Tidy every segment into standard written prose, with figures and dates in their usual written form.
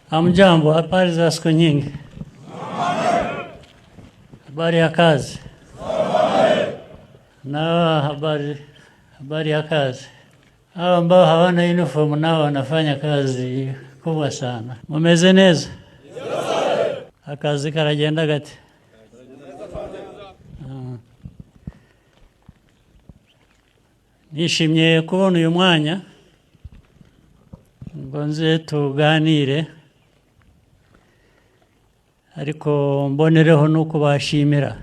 Hamjambo, habari za siku nyingi. Habari ya kazi. Na habari ya kazi. Hawa ambao hawana uniform nao wanafanya kazi kubwa sana. Mumeze neza? Akazi karagenda gate? Ah. Nishimiye kubona uyu mwanya ngo nze tuganire, ariko mbonereho no kubashimira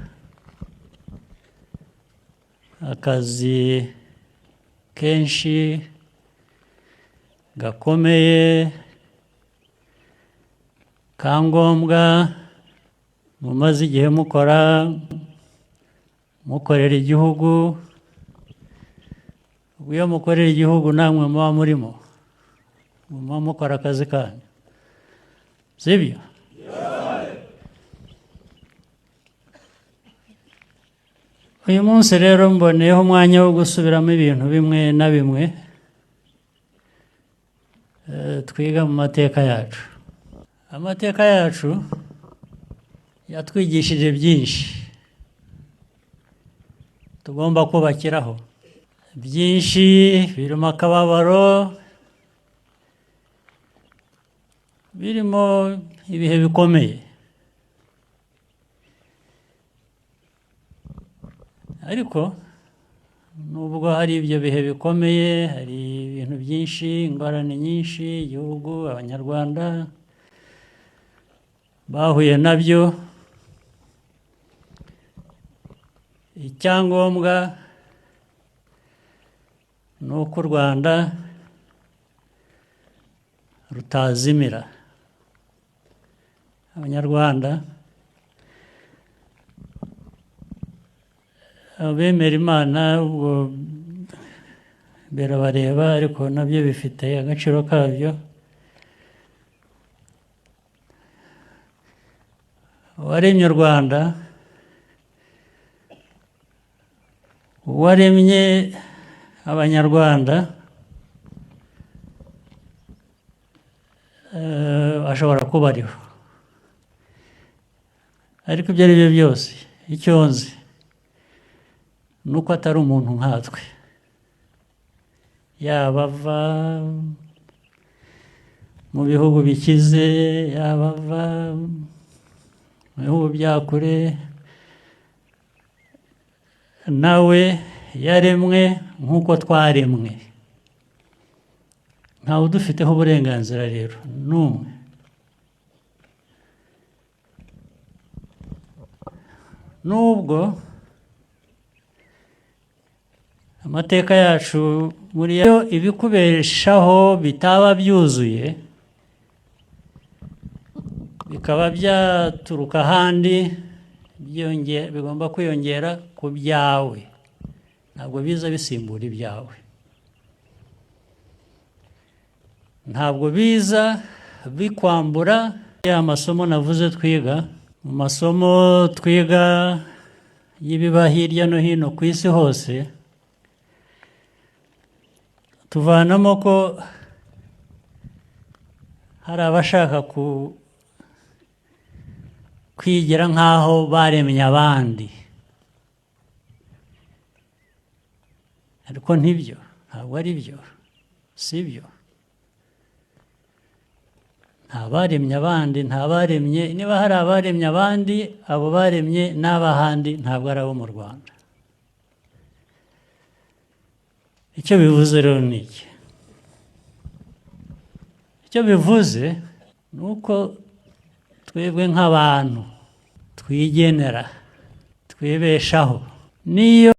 akazi kenshi gakomeye ka ngombwa mumaze igihe mukora, mukorera igihugu. Iyo mukorera igihugu namwe muba murimo, muba mukora akazi kanyu, sibyo? Uyu munsi rero mboneyeho umwanya wo gusubiramo ibintu bimwe na bimwe twiga mu mateka yacu. Amateka yacu yatwigishije byinshi tugomba kubakiraho, byinshi birimo akababaro, birimo ibihe bikomeye, ariko nubwo hari ibyo bihe bikomeye, hari ibintu byinshi, ingorane nyinshi igihugu, Abanyarwanda bahuye nabyo, icyangombwa ni uko u Rwanda rutazimira. Abanyarwanda abemera Imana ubwo birabareba, ariko nabyo bifite agaciro kabyo. Uwaremye u Rwanda, uwaremye Abanyarwanda, ashobora kuba ariho, ariko ibyo ari byo byose icyo nzi ni uko atari umuntu nkatwe, yaba ava mu bihugu bikize, yaba ava mu bihugu bya kure, nawe yaremwe nk'uko twaremwe. Ntawe udufiteho uburenganzira rero n'umwe. Nubwo amateka yacu muri yo ibikubeshaho bitaba byuzuye, bikaba byaturuka ahandi, bigomba kwiyongera ku byawe, ntabwo biza bisimbura ibyawe, ntabwo biza bikwambura ya masomo navuze twiga. Mu masomo twiga y'ibiba hirya no hino ku isi hose, tuvanamo ko hari abashaka kwigira nk'aho baremye abandi, ariko ntibyo, ntabwo ari byo, si byo. Nta baremye abandi, nta baremye. Niba hari abaremye abandi, abo baremye n'abahandi, ntabwo ari abo mu Rwanda. Icyo bivuze rero ni iki? Icyo bivuze ni uko twebwe nk'abantu twigenera, twibeshaho, niyo